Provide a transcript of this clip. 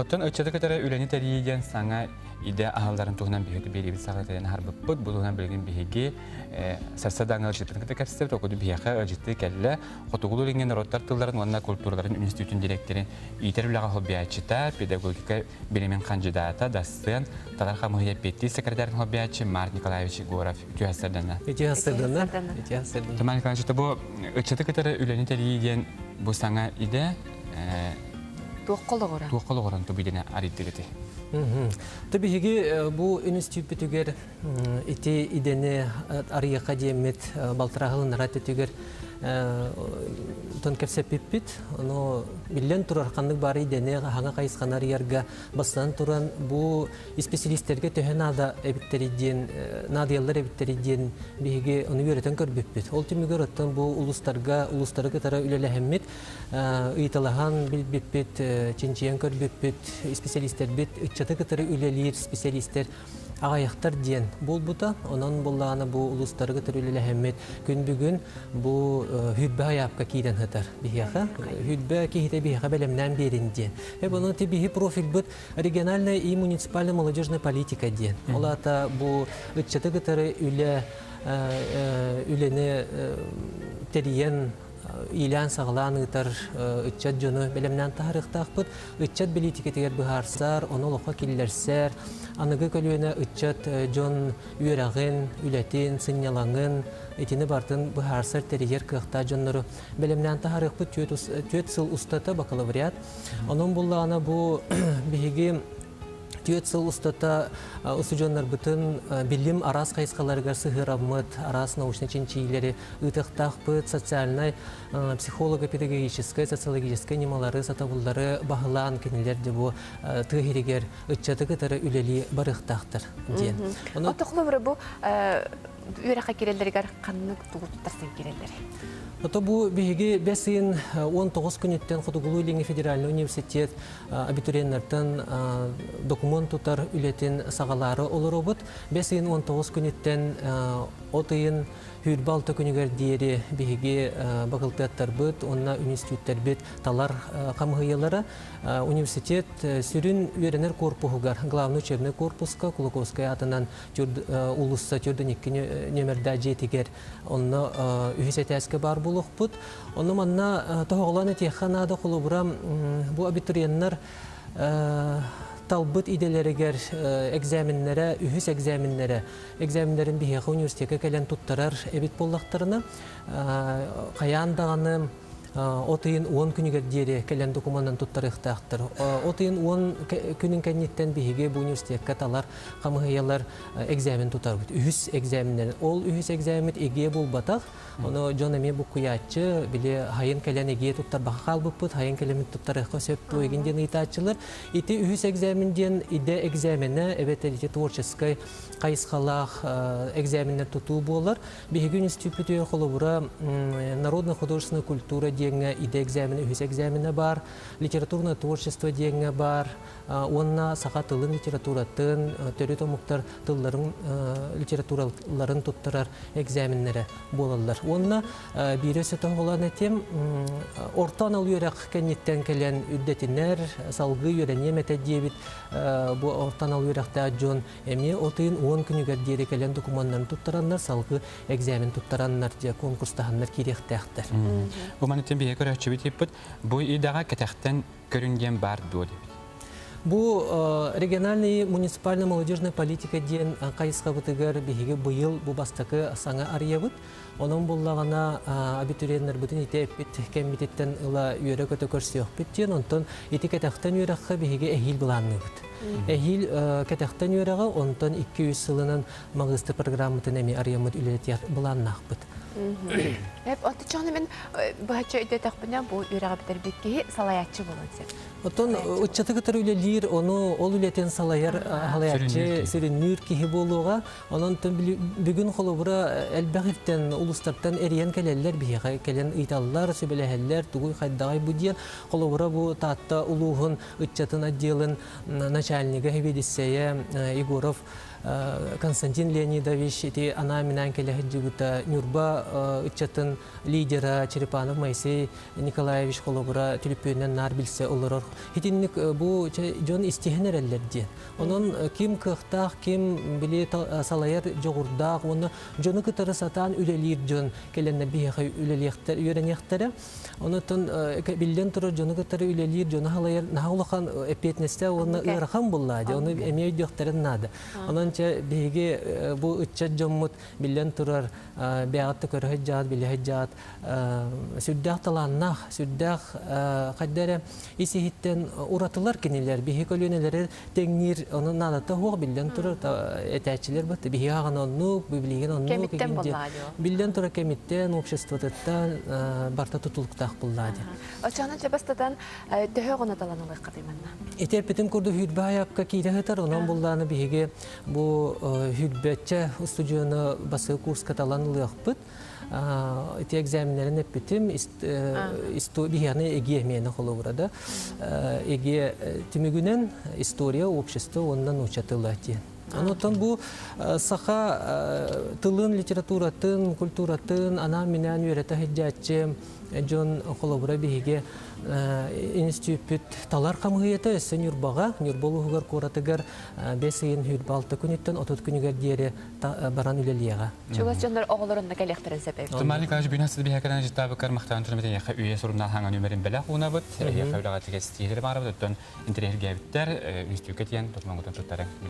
Оттон ыччаты кытары үлэни тэрийии диэн саҥа идэ аһалларын туһунан биһиги биэриибит саҕатыйан аһарбыппыт. Бу туһунан билигин биһиги сарсыардааҥҥы ыалдьыттарын кытта кэпсэтэбит. Ол курдук биһиэхэ ыалдьыттыы кэллэ Хотугулуу Илиҥҥи норуоттар тылларын уонна культураларын институтун дириэктэрин иитэр үлэҕэ солбуйааччыта, педагогика билимин хандьыдаата, дассыан, талар хамыыһыйа эппиэттиир секретарын солбуйааччы Марк Николаевич Егоров. Үтүө сарсыардана. Үтүө сарсыардана. Үтүө сарсыардана. Марк Николаевич, бу ыччаты кытары үлэни тэрийии диэн бу саҥа идэ Туохха олоҕуран? Туохха олоҕуран ту бидене арыйдыгыты? Ты биһиги бу институт ити идэни арыйыахха диэммит балтараһылыннара төтүгэр тон кэпсэппиппит. Ону биллэн турар ханнык баар идэни хаҥа хайысханы арыйарга бастан туран бу исписэлиистэргэ төһө наада эбиттэрий диэн наадыйаллар эбиттэрий диэн биһиги ону үөрэтэн көрбүппүт. Ол түмүгэр оттон бу улуустарга улуустары кытары үлэлэһэммит ыйыталаһан билбиппит, чинчийэн көрбүппүт, исписэлиистэрбит ыччаты кытары үлэлиир специалистэр аҕыйахтар диэн буолбута. Онон буллаҕына бу улуустары кытары үлэлэһэммит күн бүгүн бу хүрбэ айаапка киирэн сытар биһиэхэ. Хүрбэ киһитэ биһиэхэ бэлэмнээн биэрин диэн. Эб ти биһи профильбыт региональная и муниципальная молодежная политика диэн. Ол аата бу ыччаты кытары үлэ үлэни тэрийэн иилээн-саҕалаан ыытар ыччат дьону бэлэмнээн таһаарыахтаахпыт. Ыччат бэлиитикэтигэр быһаарсар, ону олоххо киллэрсэр, аныгы көлүөнэ ыччат дьон үөрэҕин, үлэтин, сынньалаҥын итини барытын быһаарсар, тэрийэр кыахтаах дьоннору бэлэмнээн таһаарыахпыт түөрт сыл устата бакалавриат. Онон буллаҕына бу биһиги түөрт сыл устата устудьуоннарбытын билим араас хайысхаларыгар сыһыараммыт, араас научнай чинчийиилэри ыытыахтаахпыт, социальнай, психолого-педагогическай, социологическай ньымалары, сатабыллары баһылаан кинилэр де бу тыа иһигэр ыччаты кытары үлэлии барыахтаахтар диэн. Отохлобура бу үөрэххэ киирэллэригэр ханнык тугу туттарсан киирэллэрий? Ото бу биһиги бэс ыйын 19 күнүттэн Хотугулуу-Илиҥҥи федеральный университет абитуриеннартан докумуон тутар үлэтин саҕалаары олоробут. Бэс ыйын 19 күнүттэн от ыйын 26 күнүгэр диэри биһиги бакылтыаттарбыт уонна үнүстүүттэрбит талар хамыһыйалара университет сүрүн үөрэнэр корпуһугар, главный учебный корпуска Кулаковскай аатынан уулусса 42 нүөмэрдээх дьиэтигэр онно үһүс этээскэ баар буолуохпут. Онно манна тоһоҕолоон этиэххэ наада холобура бу абитуриеннар талбыт идэлэригэр экзаменнэрэ, үһүс экзаменнэрэ, экзаменнэрин биһиэхэ университекка кэлэн туттарар эбит буоллахтарына, хайаан даҕаны от ыйын 10 күнүгэр диэри кэлэн докумуоннан туттарыахтаахтар. От ыйын 10 күнүн кэнниттэн биһиги бу университекка талар хамыһыйалар экзамен тутарбыт. Үһүс экзаменнэр. Ол үһүс экзамеммит ЕГЭ буолбатах. Ону дьон эмиэ буккуйааччы, били хайын кэлэн ЕГЭ туттарбакка хаалбыппыт, хайын кэлэммит туттарыахха сөп дуо игин диэн ыйытааччылар. Ити үһүс экзамен диэн идэ экзаменэ эбэтэр ити творческай хайысхалаах экзаменнэр тутуу буолар. Биһиги институппутугар холобура народная художественная культура диэҥҥэ идэ экзаменэ үһүс экзаменэ баар, литературное творчество диэҥҥэ баар уонна саха тылын литературатын, төрүт омуктар тылларын литератураларын туттарар экзаменнэрэ буолаллар. Уонна биир өссө тоһоҕолоон этим, орто анал үөрэх кэнниттэн кэлэн үрдэтинэр, салгыы үөрэниэм этэ диэбит бу орто анал үөрэхтээх дьон эмиэ от ыйын 10 күнүгэр диэри кэлэн докумуоннарын туттараннар, салгыы экзамен туттараннар, дьэ конкурстаһаннар киириэхтээхтэр. Бу манытын биһиги көрөөччүбүт ыйыппыт, бу идэҕэ кэтэхтэн көрүн диэн баар дуо диэбит. Бу региональный муниципальная молодежная политика диэн хайысхабытыгар биһиги быйыл бу бастакы саҥа арыйабыт. Онон буллаҕына абитуриеннарбытын ити эппит кэммититтэн ыла үөрэ-көтө көрсүөхпүт диэн, онтон ити кэтэхтэн үөрэххэ биһиги эһиил былаанныыбыт. Эһиил кэтэхтэн үөрэҕи, онтон 2-3 сылынан маҕыыстыр программатын эмиэ арыйаммыт үлэлэтиэх былааннаахпыт. Эп отточоҕуна мин быһаччы өйдөтөхпүнэ бу үөрэҕи бүтэрбит киһи салайааччы буолуон сөп. Оттон ыччаты кытары үлэлиир, ону ол үлэтин салайар салайааччы сүрүннүүр киһи буолуоҕа. Онон бүгүн холобура элбэх иртэн улуустартан эрийэн кэлэллэр, биһиэхэ кэлэн ыйыталлар, сүбэлэһэллэр, тугуй хайдаҕай бу диэн. Холобура бу Таатта улууһун ыччатын отделын начальник начальнига сэбиэдиссэйэ Егоров Константин Леонидович ити анаан-минээн кэлэ сылдьыбыта. Ньурба ыччатын лидера Черепанов Моисей Николаевич холобура түлүпүөнүнэн наар билсэ олорор. Итинник бу дьон истиһэн эрэллэр диэн. Онон ким кыахтаах, ким били салайар дьоҕурдаах уонна дьону кытары сатаан үлэлиир дьон кэлэннэр биһиэхэ үлэлиэхтэр, үөрэниэхтэрэ. Онон биллэн турар дьону кытары үлэлиир, дьону халайар наһаа улахан эппиэтинэстээх уонна ыарахан буллаа дии. Ону эмиэ өйдүөхтэрин наада. Онон чэ биһиги бу ыччат дьоммут биллэн турар бэйэҕит да көрө сылдьаҕыт, билэ сылдьаҕыт сүрдээх талааннаах, сүрдээх хайда эрэ ис иһиттэн уратылар кинилэр. Биһи көлүөнэлэри тэҥниир ону наадата суох биллэн турар этээччилэр бат биһиги аҕаны оннук, билигин оннук Кэмиттэн буоллаҕа дии. Биллэн турар кэмиттэн, обществотыттан барта тутулуктаах буоллаа дии. Оччоҕуна дьэ бастатан төһө оҕону талан ылыаххытый манна? Ити эппитим курдук хүрбэ айапка киирэ сытар, онон буллааны биһиги бу хүрбэччэ устудьуону басыы курска талан ылыахпыт. Ити экзаменнэрин эппитим, биһиэхэ эгиэ миэнэ холобура да. Эгиэ түмүгүнэн история, общество уонна нуучча тыла диэн. Онон бу саха тылын, литературатын, культуратын анаан-минээн үөрэтэ сылдьааччы дьон холобура биһиги институппут талар хамыһыйата өссө Ньурбаҕа, Ньурба улууһугар куоратыгар бэс ыйын 26 күнүттэн 30 күнүгэр диэри баран үлэлиэҕэ. Чугас дьоннор оҕолорун да кэлиэхтэрин сөп эбит. Туман Николаевич бүнэ сыл биһэкэрэн житабыкар махтаан туран эйиэхэ үйэ сурунаал хаҥа нүмерин бэлэх уунабыт, эйиэхэ үлэҕэ тигэстиилэр баарабыт, оттон интэриэһиргээбиттэр, үнстүүккэ тиийэн тутумаҥгытын туттарыҥ.